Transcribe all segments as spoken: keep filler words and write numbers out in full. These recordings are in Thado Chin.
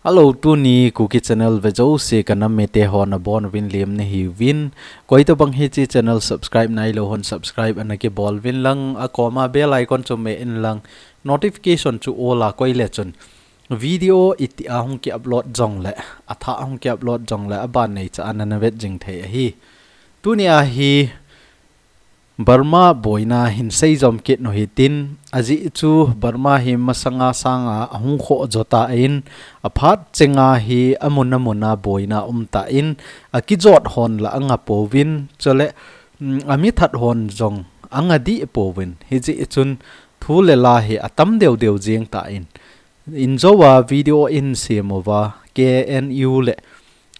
Hello, tuni Kuki channel ve jouse ka nam mite ho nabonchauvin lemna hiuvin. Koitabang hiche channel subscribe nailou hon subscribe ana kibol uvin lang, akoma bell icon chu me in lang, notification chu all a koi le chun video itih a hung ki upload jongle, athah hung ki upload jongle, aban neicha a nana vet jing thei ahi. Tuni a hi Burma boina hin seijom kit u hitin, ajeh chu Burma hi masanga sanga ahung khoh jo tan, aphat chenga hi amun amun a boina um tan, akijot hon la anga pouvin, chule, mm, amithat hon jong anga dih pouvin, hijeh chun thu le la hi atam deu deu jeng tan, injo a video in sem uva, K N U le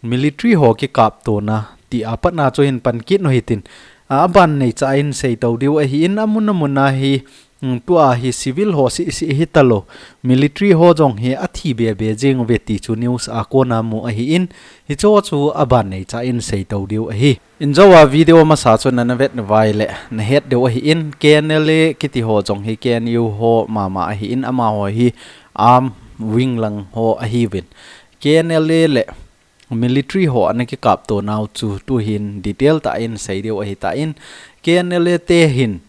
military ho kikaptona ti a patna chu hin pan kit u hitin, a, aban neicha in seito diu ahin, amun amun a hi, mm, tua hi civil ho seh seh hitalou, military ho jong hi athi be be jeng uve ti chu news a kona mu ahin, hicho chu aban neicha in seito diu ahi. Injo a video masa chu nana vet uva ahile nahet diu ahin, K N L A kiti ho jong hi K N U ho mama ahin, amaho hi arm wing lang ho ahiuvin, K N L A le military ho ana kikapto nau chu tuhin detail tah in sei diu ahitan, K N L A te hin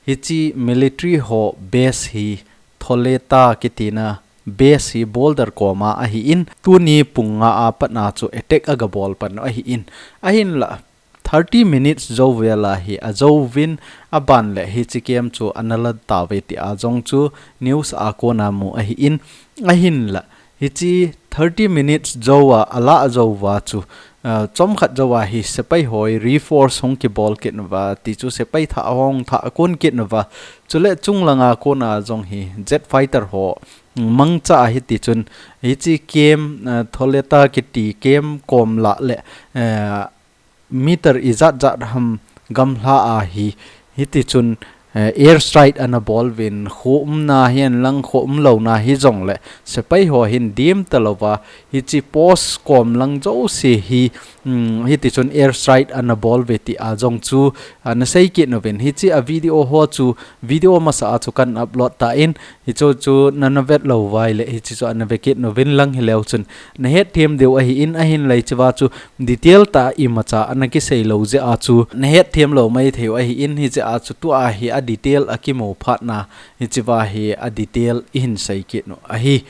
hiche military ho base hi Tholeta kitina base hi border koma ahin, tuni pung nga a patna chu attack aga bol pan u ahin, ahinla thirty minutes jou vel a hi ajouvin, aban le hiche camp chu ana la tauve ti a jong chu news a kona mu ahin, ahinla hiche thirty minutes jou a ala jou uva chu, ah, chomkhat jou a hi sepai ho reinforce hung kibol kit uva, ti chu sepai thah hung thah kun kit uva, chule chunglanga kona jong hi jet fighter ho mangcha a hiti chun hiche camp, ah, Tholeta kiti camp kom lah le, ah, meter ijat jat ham gamla a hi, hiti chun, eh, air strike ana bol uvin, kho umna hihen lang kho umlouna hijongle sepai ho hin dim talouva, hiche post kom lang jouse hi, mm, hiti chun air strike ana bol uve ti a jong chu ana sei kit uvin, hiche a video ho chu video masa a chu kan upload tan, hichu chu nana vet lou uva ahile, hiche chu ana ve kit uvin lang hileu chun nahet them diu ahin, ahinla hichea chu detail tah imacha ana kisei lou jeh a chu nahet them lou maithei u ahin, hichea chu tua hi a detail a kimu phatna, hichea hi a detail ihin sei kit u ahi.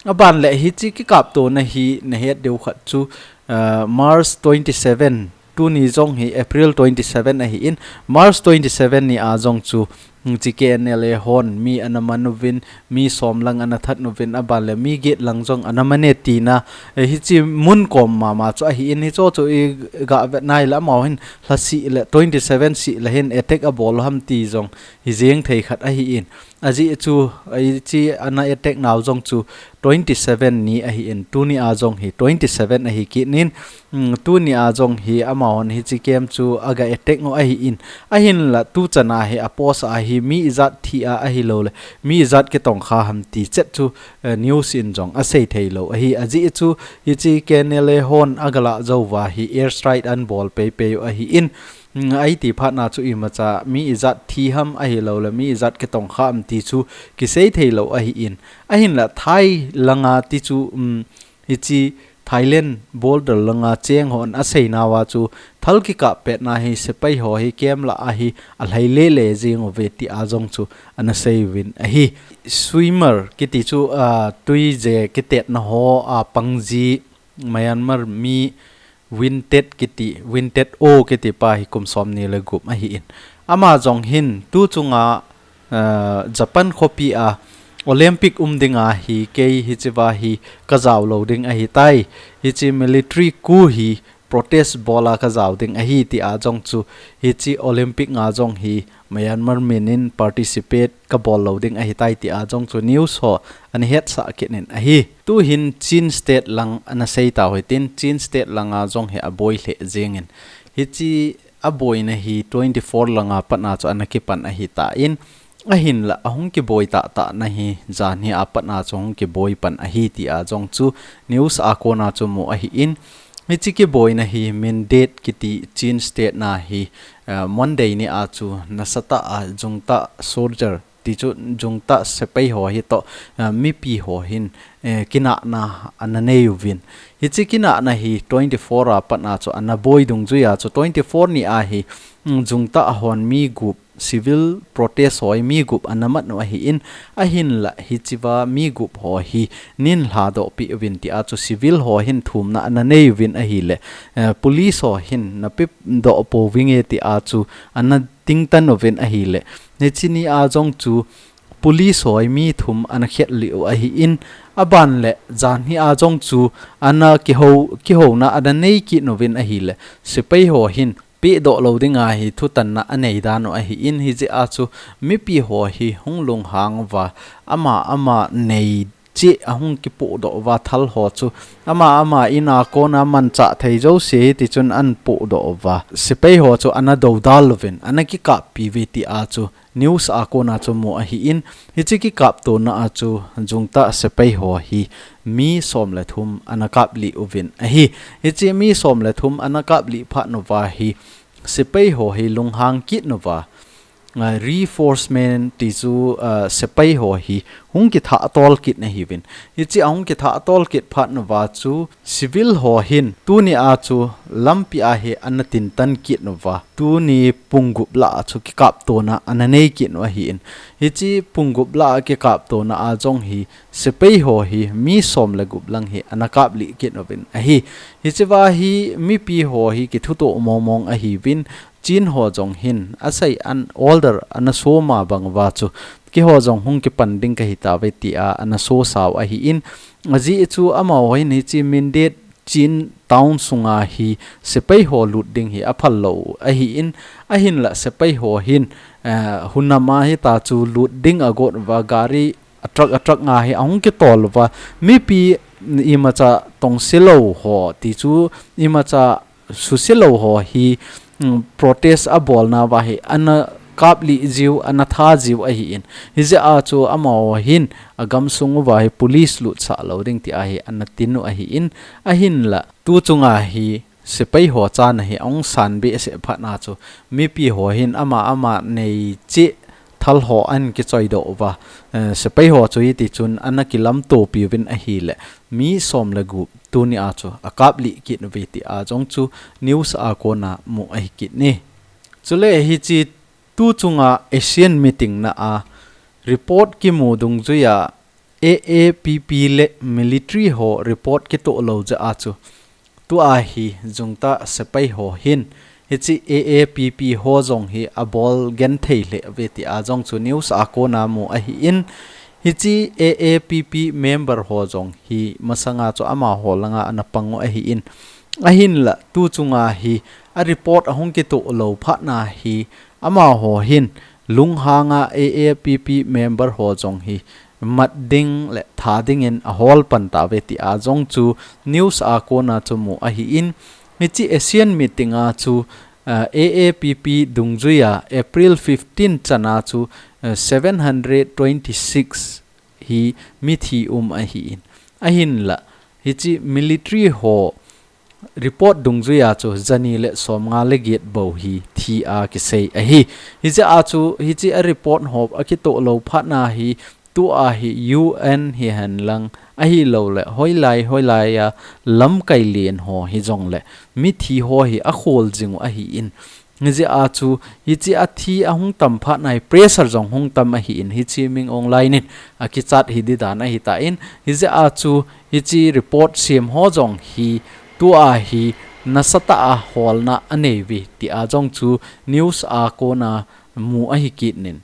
Aban le hiche kikaptona hi nahet diu khat chu, ah, March twenty seven, tuni jong hi April twenty seven ahin, March twenty seven ni a jong chu, hmm, hiche K N L A hon mi ana man uvin, mi som lang ana that uvin, aban le mi get lang jong ana man e tina, eh, hiche mun kom mama chu ahin, hicho chu iga vet nai le amaho hin lha seh le twenty seven seh le hin attack abol u ham ti jong hi jeng thei khat ahin. Ajeh chu, hiche ana attack nau jong chu twenty seven ni ahin, tuni a jong hi twenty seven ahi kit in, mm, tuni a jong hi amahon hiche camp chu aga attack u ahin, ahinla tuchan a hi a post a hi mi ijat thi a ahilouleh mi ijat kitongkha ham ti chet chu, eh, news in jong asei thei lou ahi. Ajeh chu hiche K N L A hon aga lah jou uva hi air strike ana bol pei pei u ahin, mm, aiti phatna chu imacha mi ijat thi ham ahilouleh mi ijat kitongkha ham ti chu kisei thei lou ahin, ahinla Thai langa ti chu, um, hiche Thailand border langa cheng hon asei nauva chu thal kikap petna hi sepai ho hi camp lah a hi alhai le le jeng uve ti a jong chu ana sei uvin ahi. Swimmer kiti chu, ah, tui je kitetna ho a pang ji Myanmar mi Wintet kiti, Wintet O kiti pa hi kum som ni le gup ahin. Ama jong hin tu chunga, ah, Japan khopi a Olympic um dinga hi kei hichea hi kajao lou ding ahitai. Hiche military coup hi protest bol a kajao ding ahi ti a jong chu hiche Olympic nga jong hi Myanmar min in participate kabol lou ding ahitai ti a jong chu news ho ana hetsah kit in ahi. Tuhin Chin State lang ana sei tau hitin, Chin State langa jong hi aboi lheh jeng in. Hiche aboina hi twenty four langa patna chu ana kipan ahitan, ahinla ahung kiboi tah tah na hi janhi a patna chu hung kiboi pan ahi ti a jong chu news a kona chu mu ahin, hiche kiboina hi Mindat kiti Chin State na hi, ah, Monday ni a chu nasatah a junta soldier ti chu Jungtah sepai ho hi toh, ah, mipi ho hin, eh, kinahna ana nei uvin. Hiche kinahna hi twenty-four a pat a chu ana boi dungjuia chu twenty-four ni a hi, mm, Jungtah hon mi gup, civil protest ho hi mi gup ana mat u ahin, ahinla hichea mi gup ho hi nin lhadoh pi uvin tia chu civil ho hin thumna ana nei uvin ahile, eh, police ho hin na pe doh pouvinge tia chu ana tingtan uvin ahile. Hiche ni a jong chu police ho hi mi thum ana khetlih u ahin, aban le jan hi a jong chu ana kihou, kihouna ana nei kit uvin ahile. Sepai ho hin pedoh lou dinga hi thutanna anei dan u ahin, hijeh a chu mipi ho hi hung lunghang uva, ama, ama nei cheh ahung kipohdoh uva, thal ho chu ama, ama in a kona manchah thei jouse hi tichun ahin pohdoh uva, sepai ho chu ana dodal uvin, ana kikappi uve tia chu news a kona chu mu ahin, hiche kikaptona a chu Jungtah sepai ho hi mi som le thum ana kaplih uvin ahi. Hiche mi som le thum ana kaplih phat uva hi sepai ho hi lunghang kit uva, ah, reinforcement ti chu, ah, sepai ho hi hung kithah tol kit ahiuvin. Hiche ahung kithah tol kit phat uva chu civil ho hin tuni a chu lampi a hi ana tintan kit uva, tuni pung gup lah a chu kikaptona ana nei kit u ahin. Hiche pung gup lah a kikaptona a jong hi sepai ho hi mi som le gup lang hi ana kaplih kit uvin ahi. Hichea hi mipi ho hi kithutoh mong mong ahiuvin, Chin ho jong hin asei an order ana soma bang uva chu, keiho jong hung kipan ding kahi tauve tia ana sosau ahin, ajeh chu amaho hin hiche Mindat Chin town sunga hi sepai ho lut ding hi aphal lou ahin, ahinla sepai ho hin, eh, hunam a hita chu lut ding agot uva, gari a truck, a truck nga hi ahung kitol uva, mipi imacha tongse lou ho ti chu imacha suse lou ho hi, mm, protest abolna uva hi ana kaplih jiu, ana tha jiu ahin. Hijeh a chu amaho hin agamsung uva hi police lutsah lou ding tia hi ana tin u ahin. Ahinla, tu chunga hi sepai ho chana hi ahung san behseh phat a chu mipi ho hin ama, ama nei cheh thal ho ahin kichoi doh uva, eh, sepai ho chu hiti chun ana kilamtopi uvin ahile, mi som le gup tuni a chu akaplih kit uve tia jong chu news a kona mu ahi kit e. Chule hiche tu chunga ASEAN meeting na a report kimu dungjuia A A P P le military ho report kitoh lou jeh a chu, tua hi Jungtah sepai ho hin hiche A A P P ho jong hi abol genthei lheh uve tia jong chu news a kona mu ahin, hiche A A P P member ho jong hi masanga chu amaho langa ana pang u ahin, ahinla tu chunga hi a report ahung kitoh lou phat a hi amaho hin lunghanga A A P P member ho jong hi mat ding le tha dingin ahol pan tauve tia jong chu news a kona chu mu ahin, hiche ASEAN meeting a chu, ah, A A P P dungjuia April fifteen chana chu, ah, seven hundred twenty-six hi mithi um ahin, ahinla hiche military ho report dungjuia chu jani le somnga le get bou hi thi a kisei ahi. Hijeh a chu hiche a report ho akitoh lou phat a hi, tua hi U N hihen lang ahilouleh hoilai, hoilai a lamkai len ho hijongle mithi ho hi akhol jing u ahin, hijeh a chu hiche a thi ahung tam phat a hi pressure jong hung tam ahin, hiche Min Aung Hlaing in akichat hi di dan ahitan, hijeh a chu hiche report sem ho jong hi tua hi nasatah a holna anei uve tia jong chu news a kona mu ahi kit in.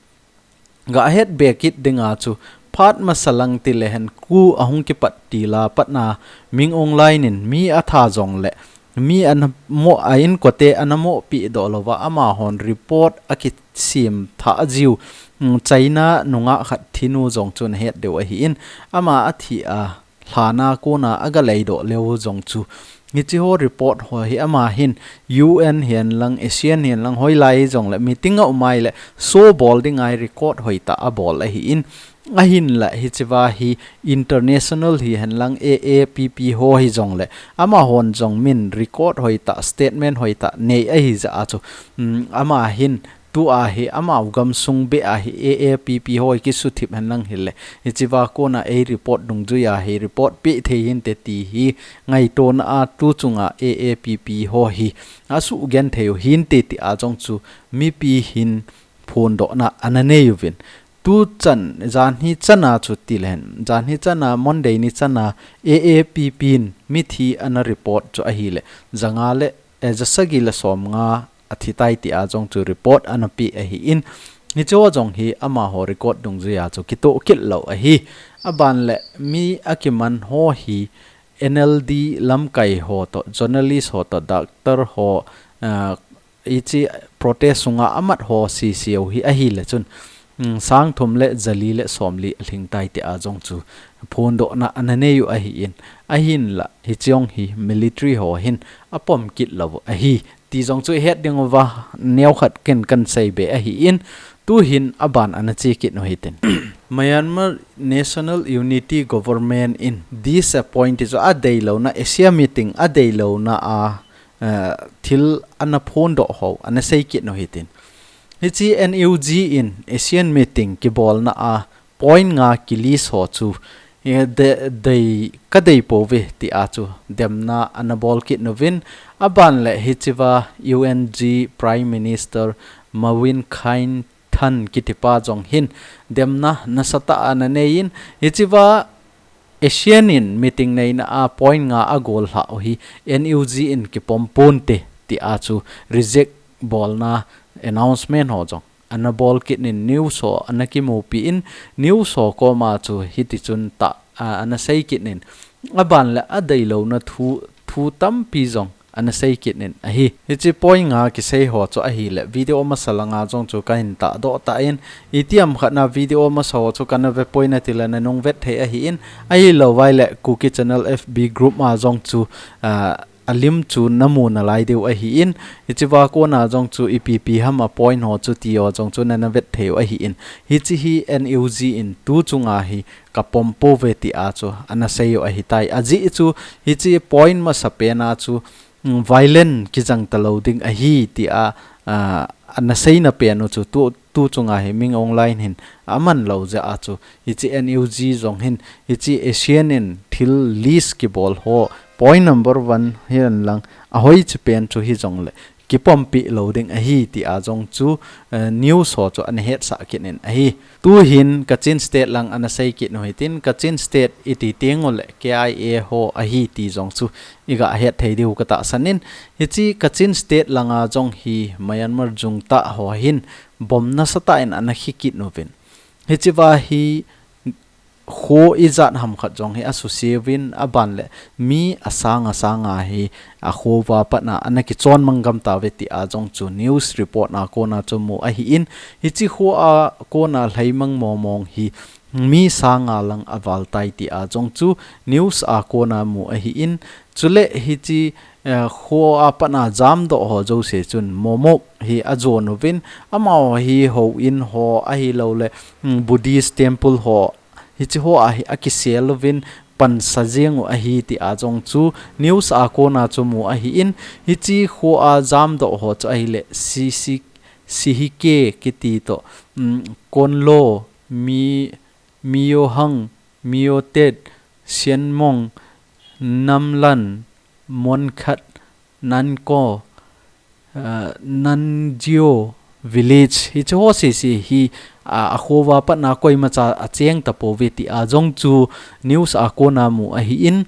Gahet be kit dinga chu phat masa lang tile hen coup ahung kipat til a pat a Min Aung Hlaing in mi atha jongle mi ana mo, a inkote ana mopi doh louva amahon report akisem thah jiu, mm, China nungah khat thinu jong chu nahet diu ahin, ama athi a lhana kona agalei doh leu jong chu hiche ho report ho hi ama hin U N hihen lang, ASEAN hihen lang, hoilai hijongle meeting a um a ahile show bol dinga hi record hoitah abol ahin, ahinla hichea hi international hihen lang A A P P ho hijongle amahon jong min record hoitah, statement hoitah nei ahijeh a chu, um, ama hin tua hi amau gamsung beh a hi A A P P ho hi kisuthip henlang hile, hichea kona ei report dungjuia hi report peh thei hinte ti hi ngaitona a tu chunga A A P P ho hi asugenthei u hinte tia jong chu mipi hin phondohna ana nei uvin. Tu chan, janhi chana chu tilehen, janhi chana Monday ni chana A A P P in mithi ana report chu ahile, janga le, eh, jasagi le somnga athi tai tia jong chu report ana pe ahin. Hichea jong hi amaho record dungjuia chu kitoh kit lou ahi. Aban le mi akiman ho hi N L D lamkai ho toh, journalist ho toh, doctor ho, ah, hiche protest sunga amat ho sisiu hi ahile chun, mm, sang thum le jali le somli alhing tai tia jong chu phondohna ana nei u ahin. Ahinla, hiche jong hi military ho hin apom kit lou u ahi. Ti jong chu ihet diu va, neokhat ken kan seibe ahin, tuhin aban ana che kit u hitin. Myanmar National Unity Government in disappoint chu adeilouna, ASEAN meeting adeilouna a, eh, thil ana phondoh ho ana sei kit u hitin. Hiche N U G in ASEAN meeting kibolna a point nga kilist ho chu, eh, de-, dei, kadei pouve tia chu demna ana bol kit uvin, aban le hichea U N G Prime Minister Maung Aung Hlaing kitipa jong hin demna nasatah a ana neiyin, hichea ASEAN in meeting neina a point nga agol lhah u hi N U G in kipom ponte tia chu reject bolna announcement ho jong ana bol kit in, news ho ana kimupi in, news ho koma chu hiti chun tah, a, ana sei kit in, aban le adeilouna thu, thu tampi jong ana sei kit in ahi. Hiche point nga kisei ho chu ahile, video masa langa jong chu kahin tahdoh tan, itiham khatna video masa ho chu kana vepoi natile nanung vet thei ahin, ahilou vaile Kuki Channel F B group ma jong chu, a, alim chu namu nalai diu ahin, hichea kona jong chu ipi ipi ham a point ho chu ti ho jong chu nana vet thei u ahin. Hiche hi N U G in tu chunga hi kapom pouve tia chu ana sei u ahitai. Ajeh chu hiche point masa pena chu, mm, violent kijang talou ding ahi tia, a, ana seina pen u chu tu, tu chunga hi Min Aung Hlaing hin aman lou jeh a chu hiche N U G jong hin hiche ASEAN in thil list kibol ho point number one hihen lang ahoiche pen chu hijongle kipompi lou ding ahi tia jong chu, eh, news ho chu ana hetsah kit in ahi. Tuhin Kachin State lang ana sei kit u hitin, Kachin State iti teng ule K I A ho ahi ti jong chu iga het thei diu katahsan in, hiche Kachin State langa jong hi Myanmar jungtah ho hin bomb nasatah in ana khi kit uvin. Hichea hi kho ijat ham khat jong hi asuse uvin, aban le mi asang asang a hi akho uva pat a ana kichon mang gam tauve tia jong chu news report a kona chu mu ahin, hiche kho a kona lhaimang mong mong hi mi sang nga lang aval tai tia jong chu news a kona mu ahin, chule hiche, eh, kho a pat a jamdoh ho jouse chun momok hi ajon uvin, amaho hi houin ho ahilou le, mm, Buddhist temple ho, hiche ho a hi akisel uvin pansa jeng u ahi tia jong chu news a kona chu mu ahin, hiche kho a jamdoh ho chu ahile Sisi-, Sihike kiti toh, mm, Konlo, Mi-, Myohang, Myotet, Sienmong, Namlan, Monkhat, Nanko, ah, Nanjio village, hiche ho sese hi, ah, akho uva pat a koimacha acheng tapouve tia jong chu news a kona mu ahin,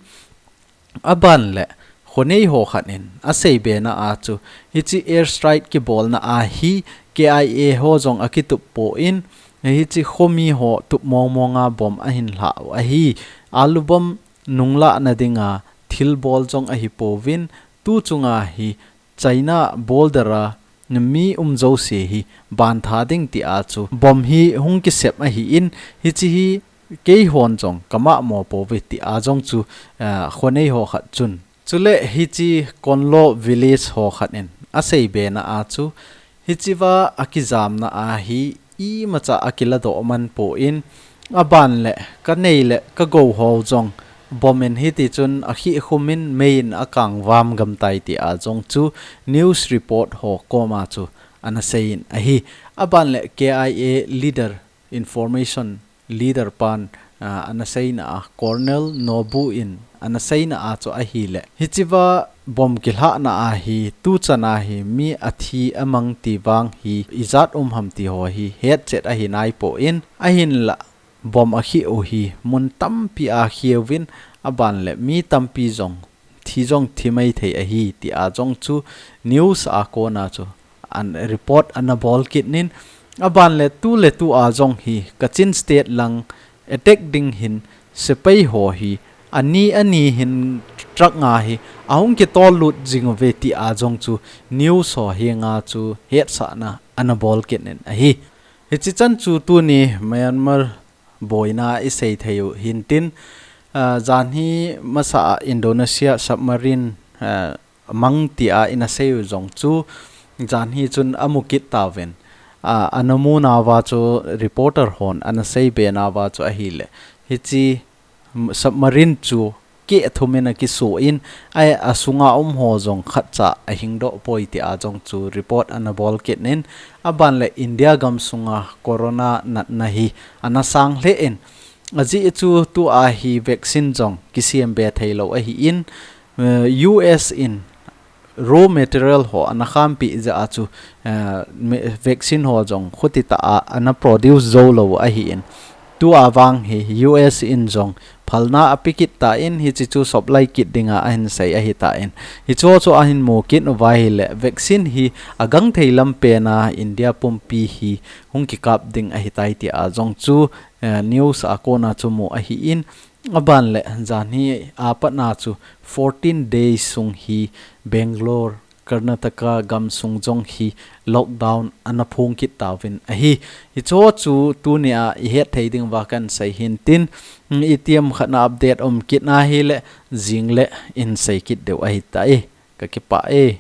aban le khonei ho khat in asei bena a chu hiche air strike kibolna a hi K I A ho jong akitup pon, hiche khomi ho tup mong mong a bomb ahin lhah u ahi. Alu bomb nunglahna dinga thilbol jong ahi pouvin, tu chunga hi China border a mi um jouse hi bantha ding tia chu bomb hi hung kisep ahin, hiche hi keihon jong kamahmo pouve tia jong chu, ah, khonei ho khat chun. Chule hiche Konlo village ho khat in asei bena a chu, hichea akijamna a hi imacha akiladoh man pon, aban le kanei le kagou ho jong bomb in hiti chun akhih khum in mei in akangvam gam tai tia jong chu news report ho koma chu ana seiyin ahi. Aban le K I A leader, information leader pan, ah, ana seina a, Colonel Nobu in ana seina a chu ahile, hichea bomb kilhahna a hi, tuchan a hi mi athi amang ti vang hi ijat um ham ti ho hi hetchet ahi naipon, ahinla bomb akhi u hi mun tampi a khiuvin, aban le mi tampi jong thi jong thi mai thei ahi ti a jong chu news a kona chu an report ana bol kit in, aban le tu le tu a jong hi Kachin State lang attack ding hin sepai ho hi ani ani hin truck nga hi ahung kitol lut jing uve ti a jong chu news ho henga chu hetsahna ana bol kit in ahi. Hichi chan chu tuni Myanmar boina i sei thei u hintin, ah, janhi masa a Indonesia submarine, ah, mang ti a ina sei u jong chu janhi chun amu kit tauvin, ah, ana mu nauva chu reporter hon ana seibe nauva chu ahile, hichi submarine chu keh thum in akisu in, a, asunga um ho jong khatcha ahing doh poi ti a jong chu report ana bol kit in, aban le India gam sunga corona natna hi ana sang lheh in, ajeh chu tu a hi vaccine jong kisem be thei lou ahi in, eh, U S in raw material ho ana khampi jeh a chu, eh, me-, vaccine ho jong khuti tah a ana produce jou lou ahi in. Tu a vang hi U S in jong phalna ape kit tan hichi chu supply kit dinga ahin sei ahi tan. Hichu chu ahin mu kit uva ahile vaccine hi agangthei lam pen a India pumpi hi hung kikap ding ahi tai ti a jong chu, eh, news a kona chu mu ahi in. Aban le janhi a pat na chu fourteen days sung hi Bangalore, Karnataka gam sung jong hi lockdown ana phong kit tauvin ahi. Hichu chu tuni a i het thei ding uva kan sei hintin, itiham khat na update um kit na hile jing le in sei kit diu ahi tai. Ka kipah e.